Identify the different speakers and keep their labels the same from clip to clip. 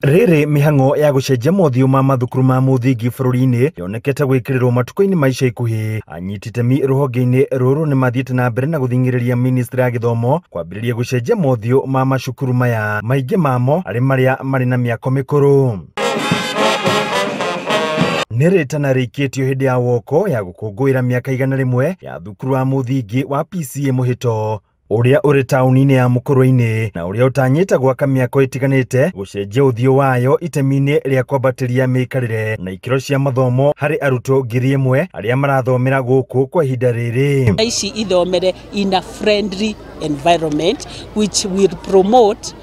Speaker 1: Rĩrĩ mĩhang'o ya gũcenjia mothiũ ma mathukuru ma mũthingi bũrũri-inĩ yonekete gwĩkĩrĩrwo matukũ-inĩ ma ica ikuhĩ. Anyiti itemi rũhonge-inĩ rũrũ nĩ mathiĩte na mbere na gũthing'ĩrĩria ministry ya gĩthomo kwambĩrĩria gũcenjia mothiũ ma macukuru maya, maingĩ mamo arĩ marĩa marĩ na mĩako mĩkũrũ. Nĩ rĩtana rĩikĩtio hĩndĩ ya woko ya gũkũngũĩra mĩaka 100 ya thukuru wa mũthingi wa PCEA Mũhĩto ũrĩa ũrĩ taũni-inĩ ya Mũkũrwe-inĩ na ũrĩa ũtanyĩte gwaka mĩako ĩtiganĩte gũcenjia ũthiũ wayo itemi-inĩ rĩa kwambatĩria mĩikarĩre na ikĩro cia mathomo harĩ arutwo 1000 arĩa marathomera gũkũ kwa ihinda rĩrĩ.
Speaker 2: Ici ithomere in a friendly environment which will promote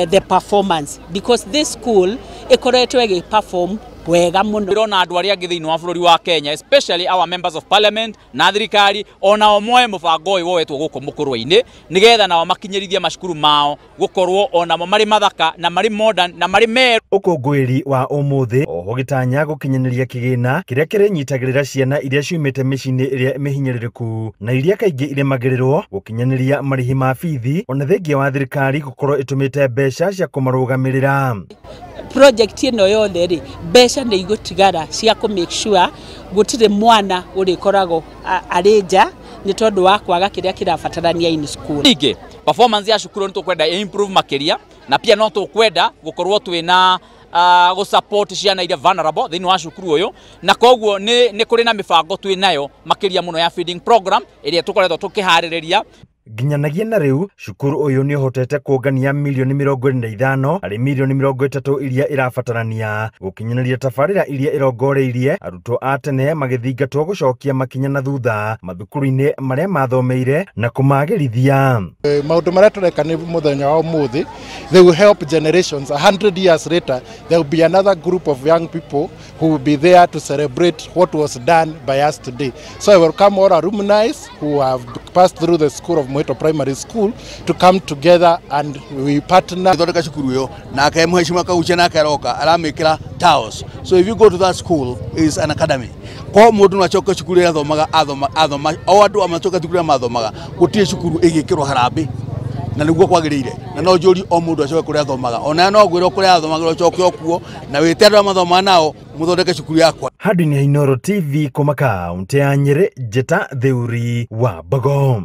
Speaker 2: the performance, because this school ĩkoretwo ĩgĩ perform wega mũno.
Speaker 3: Ndĩrona andũ arĩa angĩ thĩinĩ wa bũrũri wa Kenya, especially our members of parliament na thirikari, onao moe mũbango ũyũ woetwo gũkũ Mũkũrwe-inĩ nĩgetha nao makinyĩrithie macukuru mao gũkorwo onamo marĩ mathaka na marĩ modern na marĩ merũ.
Speaker 1: Ũkũngũĩri wa ũmũthĩ oho gĩtanya gũkinyanĩria kĩgĩna kĩrĩa kĩrĩnyitagĩrĩra ciana iria ciumĩte mĩciĩ-inĩ ĩrĩa mĩhinyĩrĩrĩku na iria kaingĩ iremagĩrĩrwo gũkinyanĩria marĩhi ma bithi, ona thengia wa thirikari gũkorwo ĩtũmĩte mbeca cia kũmarũgamĩrĩra.
Speaker 2: Project ĩno yothe rĩ, mbeca nĩ igũtigara cia kũ make sure gũtirĩ mwana ũrĩkoragwo arĩ nja nĩ tondũ wa kwaga kĩrĩa kĩrabatarania in school.
Speaker 3: Ningĩ performance ya cukuru nĩ tũkwenda improve makĩria, na pia no tũkwenda gũkorwo twĩna gũ support ciana iria vulnerable thĩinĩ wa cukuru ũyũ, na koguo nĩ kũrĩ na mĩbango twĩ nayo makĩria mũno ya feeding program ĩrĩa tũkoretwo tũkĩharĩrĩria.
Speaker 1: Nginyanagia na rĩu cukuru ũyũ nĩ ũhotete kũngania mirioni 25 harĩ mirioni 30 iria ĩrabatarania gũkinyanĩria tabarĩra iria ĩrongoreirie arutwo a tene magĩthingatwo gũcokia makinya na thutha mathukuru-inĩ marĩa mathomeire na kũmagĩrithia.
Speaker 4: Maũndũ marĩa tũreka nĩ mũthenya wa ũmũthĩ, they will help generations. 100 years later there will be another group of young people who will be there to celebrate what was done by us today. So I welcome all alumni who have passed through the school of Muhito Primary School to come together and we partner.
Speaker 5: Thondeka cukuru ĩyo nake mheshimiwa Kaguchia nake aroka aramĩkĩra tiles. So if you go to that school, is an academy. Ko mũndũ no acoke cukuru ĩrĩa athomaga, athoma o andũ amacoke cukuru ĩrĩa mathomaga, gũtirĩ cukuru ĩgĩkĩrwo harambĩ na nĩguo kwagĩrĩire, na no njũri o mũndũ acoke kũrĩa athomaga, ona no ngwĩrwo kũrĩa athomaga ũcoke o kuo na wĩte andũ arĩa mathomaga nao mũthondeke cukuru yakwa.
Speaker 1: Handũ-inĩ ha Inooro TV kuma kaũntĩ ya Nyĩrĩ, Njĩta Theuri wa Mbogo.